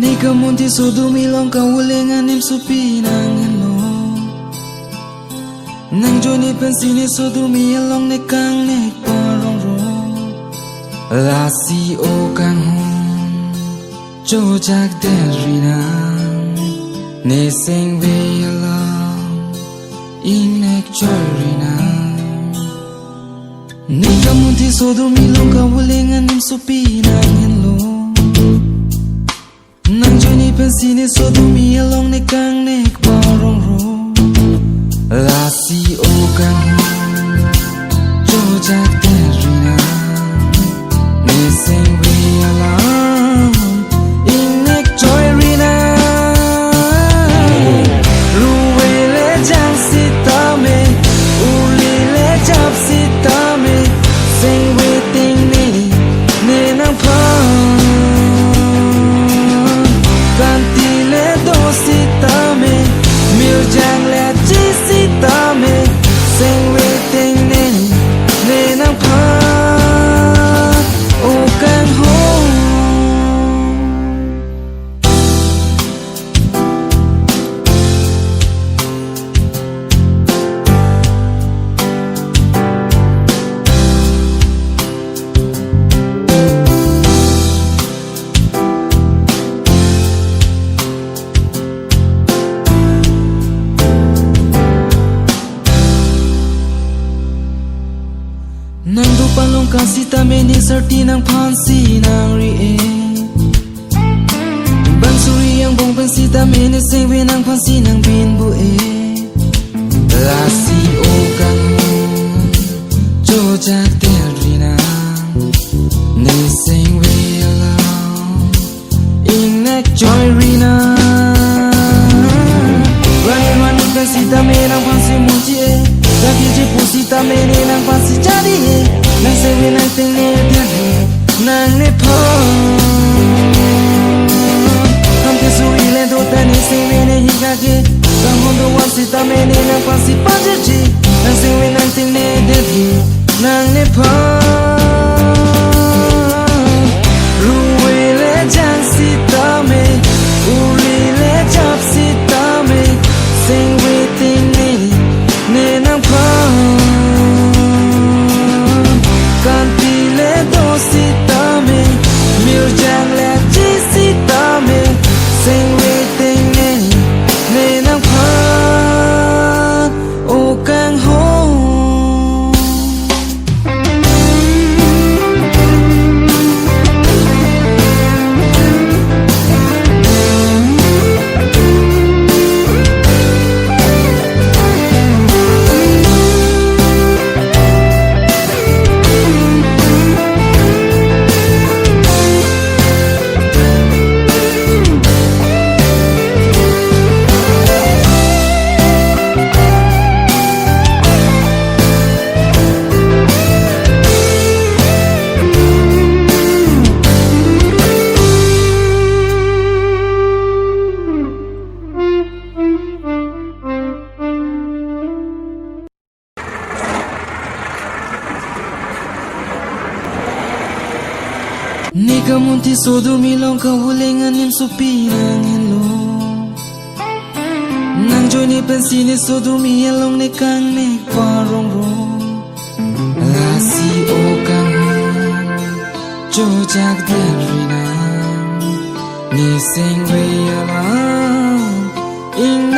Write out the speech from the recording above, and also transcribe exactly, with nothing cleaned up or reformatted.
Ne kamunti sodumi along kavuleng anim sopi nanghenlo. Nangjoine pensi ne sodumi along ne kangnek parong ro. Lasi o kanghon, chojak det ri nang, ne sengve along ingnek choi ri nang. Ne kamunti sodumi along kavuleng anim sopi nanghenlo. Nangjoine pensi ne sodumi along ne kangnek parong ro. Lasi o kanghon, chojak det ri nang, ne sengve along ingnek choi ri nang. Ruve le jang sitame, uli le jap sitame, sengve tengne ne nangphan. Kanti le do sitame, mirjang le ji sitame, sengve tengne ne nangphan, o kanghon. Nang do palong ka sitame ne sarti nangphansi nangri-e. Bang suri angbong pen sitame ne sengve nangphansi nangbin bu-e. Lasi o kanghon, chojak det ri nang, ne sengve along ingnek choi ri nang. Rani mani pen sitame nangphansi munchi-e. Daki ji pu sitame ne nangphansi jadi-e. Nang sengve nang tengne dian he, nang nephan. Ham ke suri le do ta ne sengve ne hingga ke. Kanghon do wan sitame ne nangphansi pajerji. Nang sengve nang tengne dian he, nang nephan. Ruve le jang sitame, uli le jap sitame, sengve tengne ne nangphan. Kanti le do sitame, mirjang le ji sitame, sengve tengne ne nangphan, o kanghon. Ne kamunti sodumi along kavuleng anim sopi nanghenlo. Nangjoine pensi ne sodumi along ne kangnek parong ro. Lasi o kanghon, chojak det ri nang, ne sengve along ing